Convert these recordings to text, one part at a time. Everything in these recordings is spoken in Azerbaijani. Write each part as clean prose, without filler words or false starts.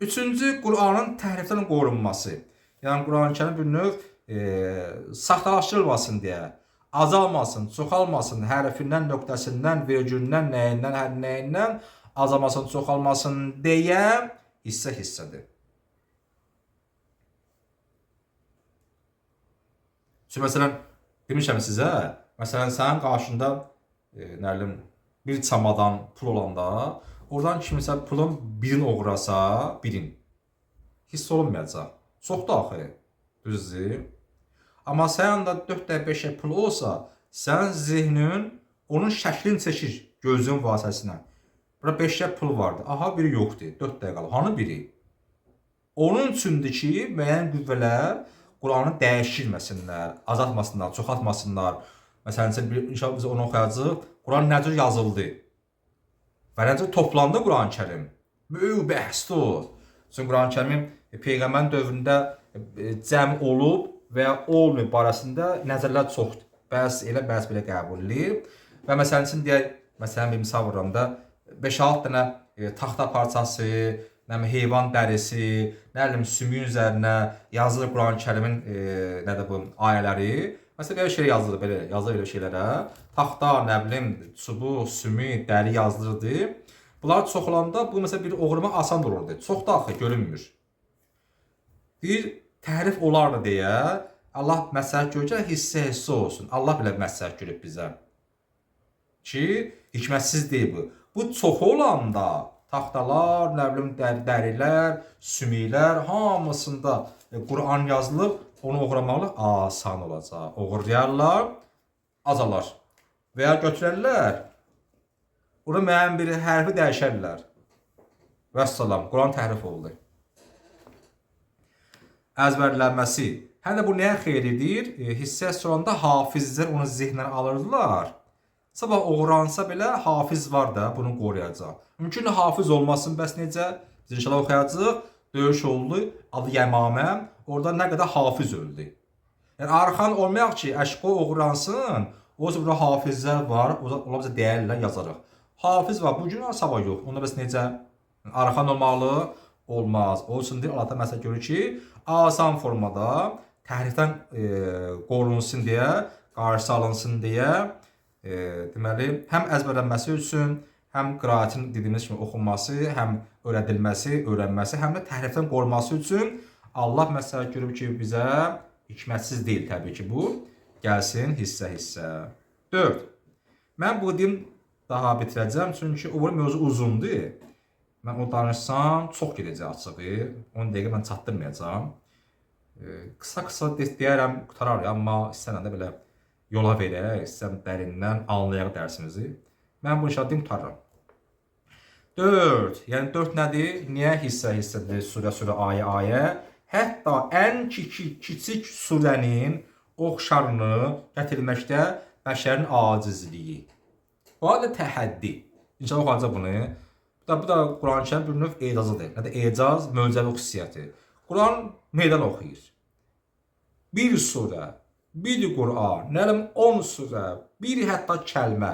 Üçüncü, Qur'anın təhrifdən qorunması. Yəni Quran-ı Kərim bir növ saxtalaşdırılmasın deyə, azalmasın, çoxalmasın, hərfindən, nöqtəsindən, vergülündən, nəyindən, hər nəyindən azalmasın, çoxalmasın deyə hissə-hissədir. Çünki məsələn, demişəm sizə, məsələn, sənin qarşında nə bilim, bir çamadan pul olanda, oradan kimsə pulun birini oğrasa, birin, hiss olunmayacaq. Çoxdur axı, düzdür? Amma sənin yanında 4 dəfə 5 pul olsa, sənin zehnin onun şəklini çəkir gözün vasitəsilə. Bura 5 pul vardı. Aha, biri yoxdur. 4 dəqiqə qalıb. Hanı biri? Onun üçündür ki, müəyyən qüvvələr Quranı dəyişdirməsinlər, azaltmasınlar, çoxaltmasınlar. Məsələn, inşallah biz onu oxuyacağıq. Quran nə cür yazıldı? Və nə cür toplandı Quran-ı Kərim? Böyük bəhsdir o. Çünki Quran-ı Kərimin Peyğəmbərin dövründə cəm olub və ya olmayıb barəsində nəzərlər çoxdur. Bəs elə, bəs belə qəbul edilir. Və məsələn üçün deyək, məsələn bir misal vururam da, 5-6 dənə taxta parçası, nə bilim heyvan dərisi, nə bilim sümüyün üzərinə yazılır Quran-ı Kərimin nədir bu ayələri. Məsələn belə şey yazılır, belə yazılır belə şeylərə. Taxta, nə bilim, çubuq, sümük, dəri yazılırdı. Bunlar çox olanda bu məsələn bir oğurma asan olurdu. Çox da axı görünmür. Deyir, təhrif olardı deyə Allah məsləhət görür ki, hissə-hissə olsun. Allah belə məsləhət görüb bizə. Ki, hikmətsiz deyil bu. Bu çox olanda taxtalar, nə bilim dərilər, sümüklər hamısında Quran yazılıb, onu oğramalı asan olacaq. Oğurlayarlar, azalar. Və ya götürərlər, ora müəyyən bir hərfi dəyişərlər. Vəssalam, Quran təhrif oldu. Əzbərlənməsi. Həm də bu nəyə xeyir edir? Hissə olanda hafizlər onu zehnə alırdılar. Sabah oğransa belə hafiz var da bunu qoruyacaq. Mümkündür hafiz olmasın, bəs necə? Biz inşallah oxuyacağıq. Döyüş oldu, adı Yəmamə. Orada nə qədər hafiz öldü. Yəni arxan olmayaq ki, əşqo oğransın. O zaman burada hafizlər var, onlar bizə deyərlər, yazarıq. Hafiz var, bu gün var, sabah yox. Onda bəs necə? Arxan olmalı olmaz. O üçün deyir, Allah da məsəl görür ki, asan formada təhrifdən qorunsun deyə, qarşısı alınsın deyə, deməli, həm əzbərlənməsi üçün, həm qiraatin dediyimiz kimi oxunması, həm öyrədilməsi, öyrənməsi, həm də təhrifdən qoruması üçün Allah məsəl görüb ki, bizə hikmətsiz deyil təbii ki bu. Gəlsin hissə-hissə. 4. Mən bu deyim daha bitirəcəm, çünki o mövzu uzundur. Mən o danışsam çox gedəcək açığı. 10 dəqiqə mən çatdırmayacağam. Qısa-qısa deyərəm, qutarar, amma istənən də belə yola verək, istəyirəm dərindən anlayaq dərsimizi. Mən bu inşallah deyim, qutaram. 4. Yəni 4 nədir? Niyə hissə-hissədir, surə-surə, ayə-ayə? Hətta ən kiçik surənin oxşarını gətirməkdə bəşərin acizliyi. O da təhəddi. İnşallah oxuyacaq bunu. Bu da Quran-ı Kərim bir növ ecazıdır. Nə də ecaz, möcüzəvi xüsusiyyəti. Quran meydan oxuyur. Bir surə, bir Quran, nə bilim 10 surə, bir hətta kəlmə.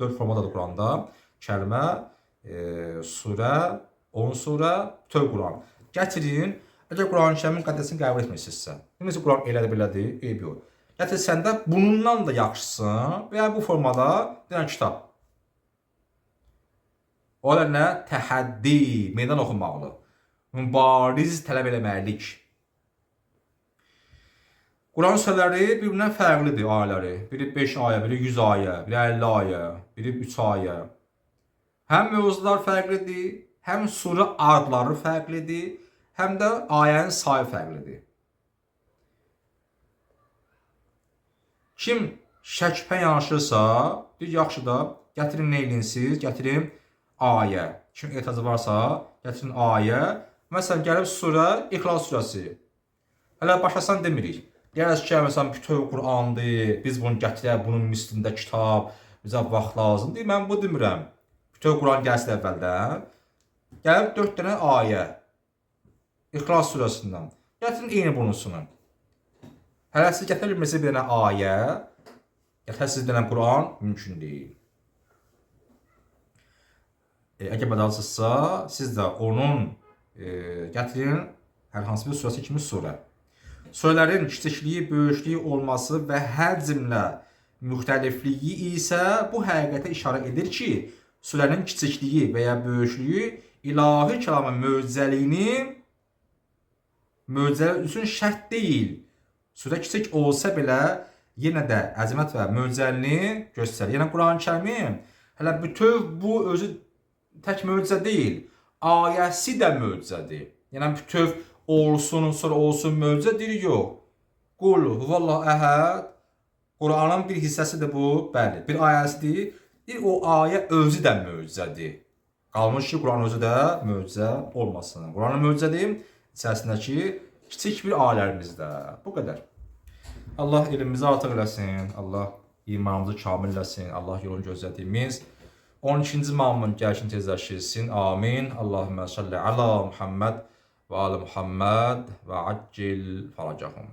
4 formadadır Quranda. Kəlmə, surə, 10 surə, bütöv Quran. Gətirin, əgər Quran-ı Kərimin qədəsini qəbul etmirsinizsə, demirsə Quran elədir, belədir, eyb yox. Gətirsən də bundan da yaxşısın və ya bu formada bir dənə kitab. O da nə? Təhəddi, meydan oxunmalı. Mübariz tələb eləməlilik. Quran surələri bir-birindən fərqlidir ayələri. Biri 5 ayə, biri 100 ayə, biri 50 ayə, biri 3 ayə. Həm mövzular fərqlidir, həm surə adları fərqlidir, həm də ayənin sayı fərqlidir. Kim şəkpə yanaşırsa, deyir, yaxşı da, gətirin nə eləyinsiz, gətirin ayə. Kim etirazı varsa, gətirin ayə. Məsələn, gəlib surə İxlas surəsi. Hələ başlasan demirik. Deyəriz ki, məsələn, bütöv Qurandır, biz bunu gətirək, bunun mislində kitab, bizə vaxt lazımdır. Mən bu demirəm. Bütöv Quran gəlsin əvvəldən. Gəlib 4 dənə ayə. İxlas surəsindən. Gətirin eyni bunusunu. Hələ siz gətirə bilmirsiniz bir dənə ayə, gətirəsiniz bir dənə Quran, mümkün deyil. Əgər bacarırsınızsa, siz də onun Gətirin hər hansı bir surəsi kimi surə. Surələrin kiçikliyi, böyüklüyü olması və həcmlə müxtəlifliyi isə bu həqiqətə işarə edir ki, surənin kiçikliyi və ya böyüklüyü ilahi kəlamın möcüzəliyini möcüzə üçün şərt deyil. Surə kiçik olsa belə yenə də əzəmət və möcüzəliyini göstərir. Yəni Quran-ı Kərimin hələ bütöv bu özü tək möcüzə deyil, ayəsi də möcüzədir. Yəni bütöv olsun, sonra olsun möcüzə deyir, yox. Qul huvallahu əhəd. Quranın bir hissəsidir bu, bəli, bir ayəsidir. Deyir, o ayə özü də möcüzədir. Qalmış ki, Quran özü də möcüzə olmasın. Quranın möcüzədir, içərisindəki kiçik bir ayələrimizdə. Bu qədər. Allah elmimizi artıq eləsin, Allah imanımızı kamil eləsin, Allah yolunu gözlədiyimiz 12-ci imamın gəlişini tezləşdirsin. Amin. Allahümmə salli ala Muhammed və ali Muhammed və accil faracahum.